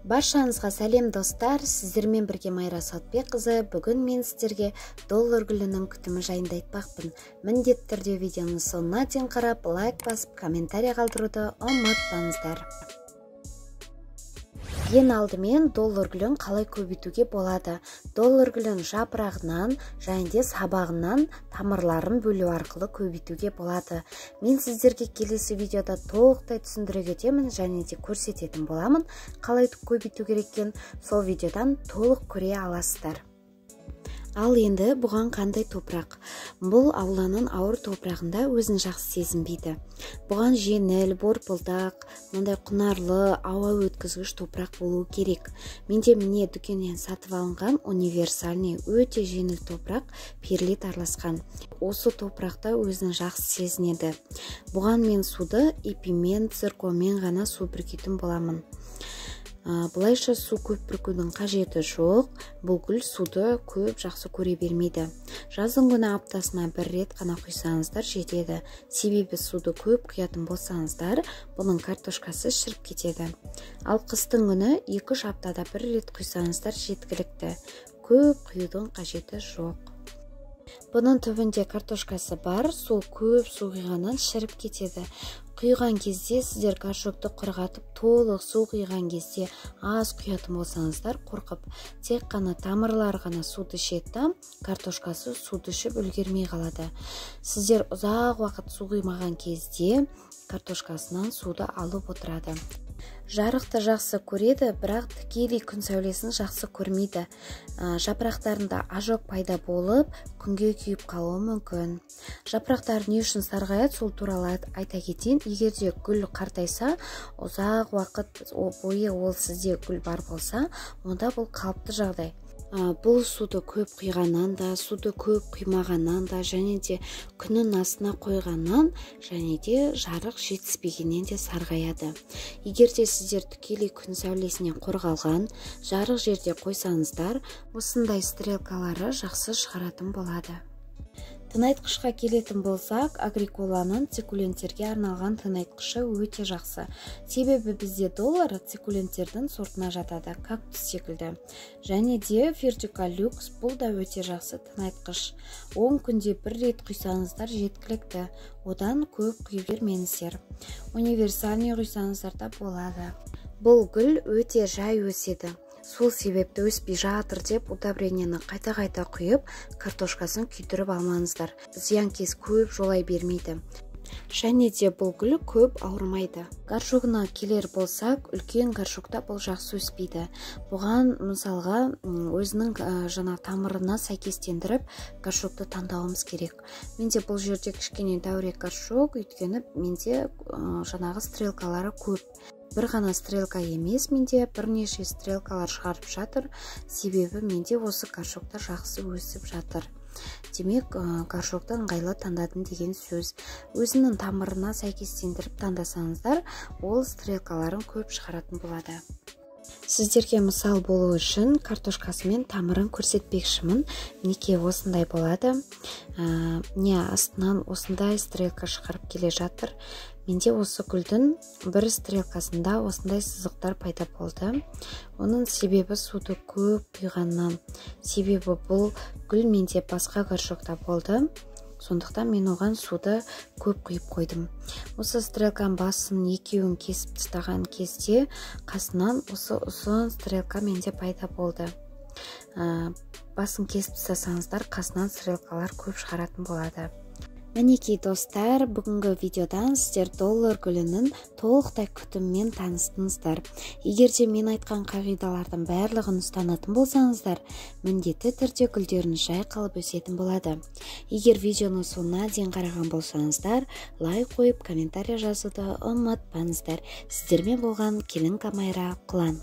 Баршаңызға сәлем достар, сіздермен бірге Майра Сауытбекқызы. Бүгін мен сіздерге доллар гүлінің күтімі жайында айтпақпын. Міндетті түрде видеоның соңына дейін қарап, лайк басып, комментарий қалдыруды ұмытпаңыздар. Ең алдымен доллар гүлін қалай көбейтуге болады? Доллар гүлін жапырағынан және де сабағынан тамырларын бөлу арқылы көбейтуге болады. Мен сіздерге келесі видеода толықтай түсіндіре кетемін және де көрсететін боламын қалай көбейту керек екенін. Сол видеодан толық көре аласыздар. Ал енді бұған қандай топырақ? Бұл ауланың ауыр топырағында өзін жақсы сезінбейді. Бұған жеңіл, борпылдақ, мындай құнарлы, ауа өткізгіш топырақ болу керек. Менде міне дүкеннен сатып алынған универсальный өте жеңіл топырақ, перлит араласқан. Осы топырақта өзін жақсы сезінеді. Бұған мен суды ипимен, цирконмен ғана су бүркейтін боламын. Былайша су көп бүркудің қажеті жоқ, бұл гүл суды көп жақсы көре бермейді. Жаздың күні аптасына бір рет қана құйсаңыздар жетеді. Себебі суды көп құятын болсаңыздар, бұның картошкасы шіріп кетеді. Ал қыстың күні 2-3 аптада бір рет құйсаңыздар жеткілікті. Көп құюдың қажеті жоқ. Бұның түбінде картошкасы бар, сол көп су құйғаннан шіріп кетеді. Құйған кезде сіздер горшокты құрғатып, толық су құйған кезде аз құятын болсаңыздар, қорқып, тек қана тамырлар ғана суды ішеді, картошкасы суды ішіп үлгермей қалады. Сіздер ұзақ уақыт су құймаған кезде картошкасынан суды алып отырады. Жарықты жақсы көреді, бірақ тікелей күн сәулесін жақсы көрмейді. Жапырақтарында ожог пайда болып, күнге күйіп қалуы мүмкін. Жапырақтар не үшін сарғаяды, сол туралы айта кетейін. Егер де гүл қартайса, ұзақ уақыт бойы ол сізде гүл бар болса, онда бұл қалыпты жағдай. Бұл суды көп құйғаннан да, суды көп құймағаннан да, және де күннің астына қойғаннан, және де жарық жетіспегеннен де сарғаяды. Егер де сіздер тікелей күн сәулесінен қорғалған жарық жерде қойсаңыздар, осындай стрелкалары жақсы шығаратын болады. Тыңайтқышқа келетін болсақ, Агриколаның цикуленттерге арналған тыңайтқышы өте жақсы. Себебі бізде доллар цикуленттердің сортына жатады, кактус секілді. Және де Фертика Люкс, бұл да өте жақсы тыңайтқыш. 10 күнде бір рет құйсаңыздар жеткілікті, одан көп құйып бермеңіздер. Универсальный құйсаңыздар да болады. Бұл гүл өте жай өседі. Сол себепті өспей жатыр деп удобрениені қайта-қайта құйып, картошкасын күйдіріп алмаңыздар. Зиянкес көп жолай бермейді. Және де бұл гүл көп ауырмайды. Горшогына келер болсақ, үлкен горшокта бұл жақсы өспейді. Бұған мысалға өзінің жаңа тамырына сәйкестендіріп горшокты таңдауымыз керек. Менде бұл жерде кішкене дәурек горшок, өйткені менде жаңағы стрелкалары көп. Бір ғана стрелка емес, менде бірнеше стрелкалар шығарып жатыр, себебі менде осы горшокта жақсы өсіп жатыр. Демек, горшокты ыңғайлы таңдадым деген сөз. Өзінің тамырына сәйкестендіріп таңдасаңыздар, ол стрелкаларын көп шығаратын болады. Сіздерге мысал болу үшін картошкасы мен тамырын көрсетпекшімін. Мінекей осындай болады. Міне астынан осындай стрелка шығарып келе жатыр. Менде осы гүлдің бір стрелкасында осындай сызықтар пайда болды. Оның себебі суды көп құйғаннан. Себебі бұл гүл менде басқа горшокта болды. Сондықтан мен оған суды көп құйып қойдым. Осы стрелканың басын екеуін кесіп тастаған кезде қасынан осы ұзын стрелка менде пайда болды. Басын кесіп тастасаңыздар, қасынан стрелкалар көп шығаратын болады. Мінекей достар, бүгінгі видеодан сіздер доллар гүлінің толықтай күтімімен таныстыңыздар. Егер де мен айтқан қағидалардың барлығын ұстанатын болсаңыздар, міндетті түрде гүлдеріңіз жайқалып өсетін болады. Егер видеоны соңына дейін қараған болсаңыздар, лайк қойып, комментарий жазуды ұмытпаңыздар. Сіздермен болған Келін Майра Құлан.